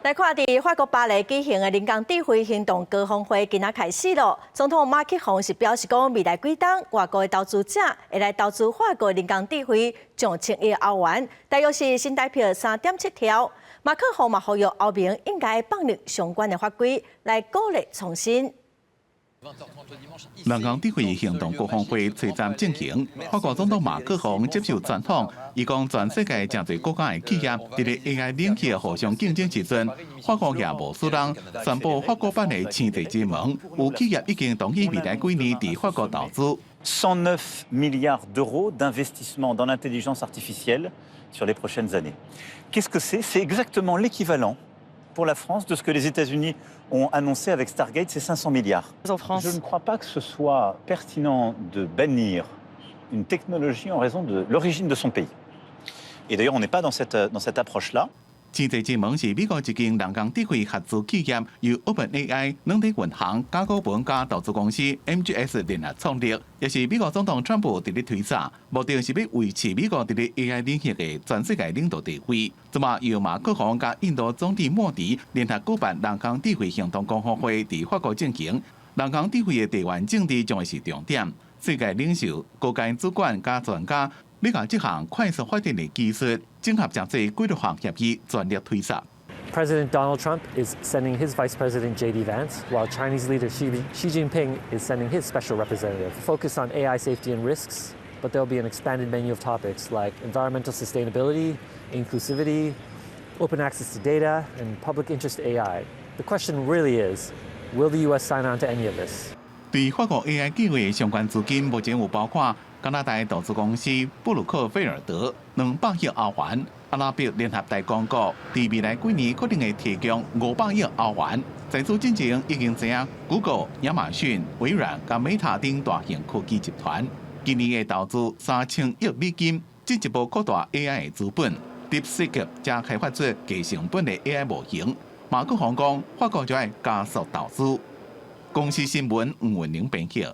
來看佇法國巴黎舉行的人工智慧行動高峰會，今仔開始囉。總統馬克宏是表示講，未來幾冬外國的投資者會來投資法國人工智慧上千億歐元，大約是新台幣3.7兆。馬克宏嘛呼籲歐盟應該放入相關的法規來鼓勵創新。人工智慧行動高峰會初站進行，法國總統馬克宏接受專訪，伊講全世界誠濟國家的企業佇咧 AI 領域互相競爭時陣，法國也無輸人，宣布法國版的星際之門，有企業已經同意未來幾年佇法國投資。 109 milliards d'euros d'investissement dans l'intelligence artificielle sur les prochaines années. Qu'est-ce que c'est? C'est exactement l'équivalent pour la France de ce que les États-Unis ont annoncé avec Stargate, c'est 500 milliards. En France. Je ne crois pas que ce soit pertinent de bannir une technologie en raison de l'origine de son pays. Et d'ailleurs, on n'est pas dans cette approche-là. 星際之門是美國一間人工智慧合資企業，由 OpenAI、軟體銀行、甲骨文佮投資公司 MGS 聯合創立，也是美國總統川普佇咧推捒，目的是欲維持美國佇咧 AI 領域的全世界領導地位。這馬由馬克宏佮印度總理莫迪聯合舉辦人工智慧行動高峰會，佇法國進行。人工智慧的地緣政治將會是重點，世界領袖、高階主管佮專家，欲共這項快速發展的技術，整合誠濟幾落項協議，全力推捒。 President Donald Trump is sending his Vice President J.D. Vance, while Chinese leader Xi Jinping is sending his special representative. Focus on AI safety and risks, but there'll be an expanded menu of topics like environmental sustainability, inclusivity, open access to data, and public interest AI. The question really is, will the U.S. sign on to any of this? 對法國 AI 計畫相關資金，目前有包括加拿大投資公司布魯克菲爾德200億歐元，阿拉伯聯合大公國佇未來幾年可能會提供500億歐元。在此之前已經知影，Google、亞馬遜、微軟佮 Meta 等大型科技集團今年會投資3000億美金，進一步擴大 AI 的資本。DeepSeek 則開發出低成本的 AI 模型。馬克宏講，法國就愛加速投資。公視新聞吳文玲編譯。